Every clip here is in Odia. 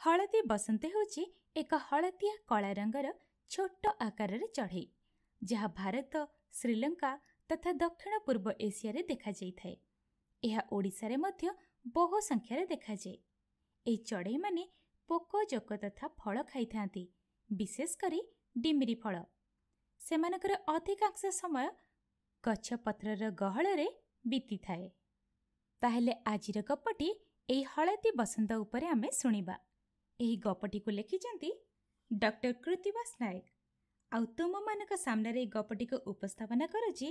ହଳଦୀ ବସନ୍ତ ହେଉଛି ଏକ ହଳଦିଆ କଳା ରଙ୍ଗର ଛୋଟ ଆକାରର ଚଢ଼େଇ, ଯାହା ଭାରତ, ଶ୍ରୀଲଙ୍କା ତଥା ଦକ୍ଷିଣ ପୂର୍ବ ଏସିଆରେ ଦେଖାଯାଇଥାଏ। ଏହା ଓଡ଼ିଶାରେ ମଧ୍ୟ ବହୁ ସଂଖ୍ୟାରେ ଦେଖାଯାଏ। ଏହି ଚଢ଼େଇମାନେ ପୋକ ଜୋକ ତଥା ଫଳ ଖାଇଥାନ୍ତି, ବିଶେଷ କରି ଡିମିରି ଫଳ। ସେମାନଙ୍କର ଅଧିକାଂଶ ସମୟ ଗଛପତ୍ରର ଗହଳରେ ବିତିଥାଏ। ତାହେଲେ ଆଜିର ଗପଟି ଏହି ହଳଦୀ ବସନ୍ତ ଉପରେ ଆମେ ଶୁଣିବା। ଏହି ଗପଟିକୁ ଲେଖିଛନ୍ତି ଡକ୍ଟର କୃତିବାସ ନାୟକ, ଆଉ ତୁମମାନଙ୍କ ସାମ୍ନାରେ ଏହି ଗପଟିକୁ ଉପସ୍ଥାପନା କରୁଛି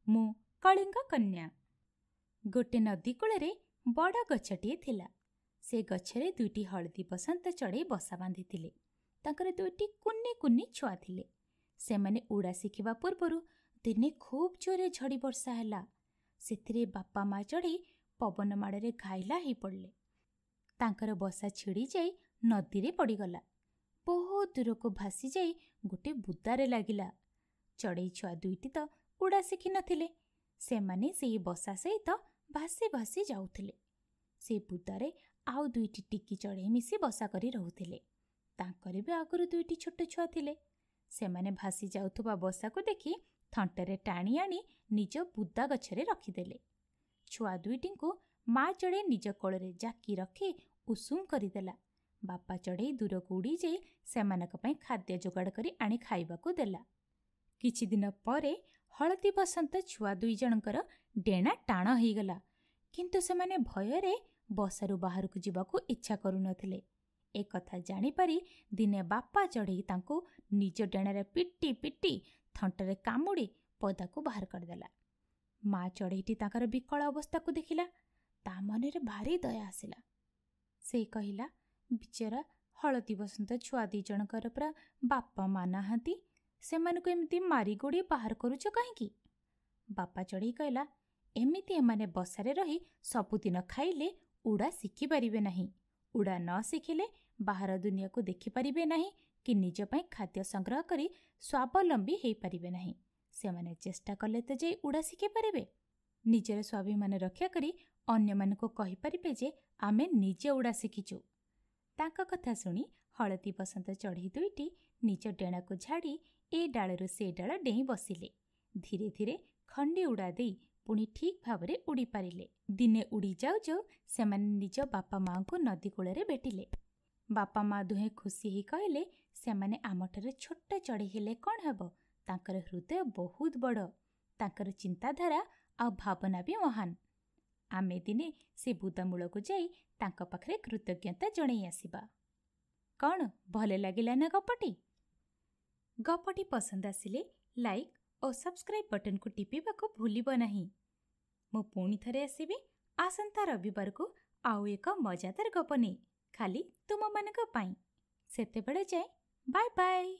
ମୁଁ, କଳିଙ୍ଗ କନ୍ୟା। ଗୋଟେ ନଦୀ କୂଳରେ ବଡ଼ ଗଛଟିଏ ଥିଲା। ସେ ଗଛରେ ଦୁଇଟି ହଳଦୀ ବସନ୍ତ ଚଢ଼େଇ ବସା ବାନ୍ଧିଥିଲେ। ତାଙ୍କର ଦୁଇଟି କୁନି କୁନି ଛୁଆ ଥିଲେ। ସେମାନେ ଉଡ଼ା ଶିଖିବା ପୂର୍ବରୁ ଦିନେ ଖୁବ୍ ଜୋରେ ଝଡ଼ି ବର୍ଷା ହେଲା। ସେଥିରେ ବାପା ମା ଚଢ଼େଇ ପବନ ମାଡ଼ରେ ଘାଇଲା ହେଇପଡ଼ିଲେ। ତାଙ୍କର ବସା ଛିଡ଼ିଯାଇ ନଦୀରେ ପଡ଼ିଗଲା। ବହୁତ ଦୂରକୁ ଭାସିଯାଇ ଗୋଟେ ବୁଦାରେ ଲାଗିଲା। ଚଢ଼େଇ ଛୁଆ ଦୁଇଟି ତ ଉଡ଼ା ଶିଖିନଥିଲେ। ସେମାନେ ସେଇ ବସା ସହିତ ଭାସି ଭାସି ଯାଉଥିଲେ। ସେ ବୁଦାରେ ଆଉ ଦୁଇଟି ଟିକି ଚଢ଼େଇ ମିଶି ବସା କରି ରହୁଥିଲେ। ତାଙ୍କର ବି ଆଗରୁ ଦୁଇଟି ଛୋଟ ଛୁଆ ଥିଲେ। ସେମାନେ ଭାସି ଯାଉଥିବା ବସାକୁ ଦେଖି ଥଣ୍ଟରେ ଟାଣି ଆଣି ନିଜ ବୁଦା ଗଛରେ ରଖିଦେଲେ। ଛୁଆ ଦୁଇଟିଙ୍କୁ ମା ଚଢ଼େଇ ନିଜ କୋଳରେ ଜାକି ରଖି ଉଷୁମ କରିଦେଲା। ବାପା ଚଢ଼େଇ ଦୂରକୁ ଉଡ଼ିଯାଇ ସେମାନଙ୍କ ପାଇଁ ଖାଦ୍ୟ ଯୋଗାଡ଼ କରି ଆଣି ଖାଇବାକୁ ଦେଲା। କିଛିଦିନ ପରେ ହଳଦୀ ବସନ୍ତ ଛୁଆ ଦୁଇ ଜଣଙ୍କର ଡେଣା ଟାଣ ହେଇଗଲା, କିନ୍ତୁ ସେମାନେ ଭୟରେ ବସାରୁ ବାହାରକୁ ଯିବାକୁ ଇଚ୍ଛା କରୁନଥିଲେ। ଏକଥା ଜାଣିପାରି ଦିନେ ବାପା ଚଢ଼େଇ ତାଙ୍କୁ ନିଜ ଡେଣାରେ ପିଟି ପିଟି ଥଣ୍ଟରେ କାମୁଡ଼ି ପଦାକୁ ବାହାର କରିଦେଲା। ମା ଚଢ଼େଇଟି ତାଙ୍କର ବିକଳ ଅବସ୍ଥାକୁ ଦେଖିଲା। ତା ମନରେ ଭାରି ଦୟା ଆସିଲା। ସେ କହିଲା, ବିଚରା ହଳଦୀ ବସନ୍ତ ଛୁଆ ଦି ଜଣଙ୍କର ପରା ବାପା ମା ନାହାନ୍ତି, ସେମାନଙ୍କୁ ଏମିତି ମାରିଗୋଡ଼ି ବାହାର କରୁଛ କାହିଁକି? ବାପା ଚଢ଼େଇ କହିଲା, ଏମିତି ଏମାନେ ବସାରେ ରହି ସବୁଦିନ ଖାଇଲେ ଉଡ଼ା ଶିଖିପାରିବେ ନାହିଁ। ଉଡ଼ା ନ ଶିଖିଲେ ବାହାର ଦୁନିଆକୁ ଦେଖିପାରିବେ ନାହିଁ କି ନିଜ ପାଇଁ ଖାଦ୍ୟ ସଂଗ୍ରହ କରି ସ୍ୱାବଲମ୍ବୀ ହେଇପାରିବେ ନାହିଁ। ସେମାନେ ଚେଷ୍ଟା କଲେ ତ ଯାଇ ଉଡ଼ା ଶିଖିପାରିବେ। ନିଜର ସ୍ୱାଭିମାନ ରକ୍ଷା କରି ଅନ୍ୟମାନଙ୍କୁ କହିପାରିବେ ଯେ ଆମେ ନିଜେ ଉଡ଼ା ଶିଖିଛୁ। ତାଙ୍କ କଥା ଶୁଣି ହଳଦୀ ବସନ୍ତ ଚଢ଼େଇ ଦୁଇଟି ନିଜ ଡେଣାକୁ ଝାଡ଼ି ଏ ଡାଳରୁ ସେ ଡାଳ ଡେଇଁ ବସିଲେ। ଧୀରେ ଧୀରେ ଖଣ୍ଡି ଉଡ଼ା ଦେଇ ପୁଣି ଠିକ୍ ଭାବରେ ଉଡ଼ିପାରିଲେ। ଦିନେ ଉଡ଼ି ଯାଉ ଯାଉ ସେମାନେ ନିଜ ବାପା ମାଆଙ୍କୁ ନଦୀ କୂଳରେ ଭେଟିଲେ। ବାପା ମା ଦୁହେଁ ଖୁସି ହେଇ କହିଲେ, ସେମାନେ ଆମଠାରୁ ଛୋଟ ଚଢ଼େଇ ହେଲେ କ'ଣ ହେବ, ତାଙ୍କର ହୃଦୟ ବହୁତ ବଡ଼। ତାଙ୍କର ଚିନ୍ତାଧାରା ଆଉ ଭାବନା ବି ମହାନ। ଆମେ ଦିନେ ସେ ବୁଦାମୂଳକୁ ଯାଇ ତାଙ୍କ ପାଖରେ କୃତଜ୍ଞତା ଜଣେଇ ଆସିବା। କ'ଣ ଭଲ ଲାଗିଲା ନା ଗପଟି? ଗପଟି ପସନ୍ଦ ଆସିଲେ ଲାଇକ୍ ଓ ସବସ୍କ୍ରାଇବ୍ ବଟନକୁ ଟିପିବାକୁ ଭୁଲିବ ନାହିଁ। ମୁଁ ପୁଣି ଥରେ ଆସିବି ଆସନ୍ତା ରବିବାରକୁ ଆଉ ଏକ ମଜାଦାର ଗପ ନେଇ, ଖାଲି ତୁମମାନଙ୍କ ପାଇଁ। ସେତେବେଳେ ଯାଏ ବାଏ ବାଏ।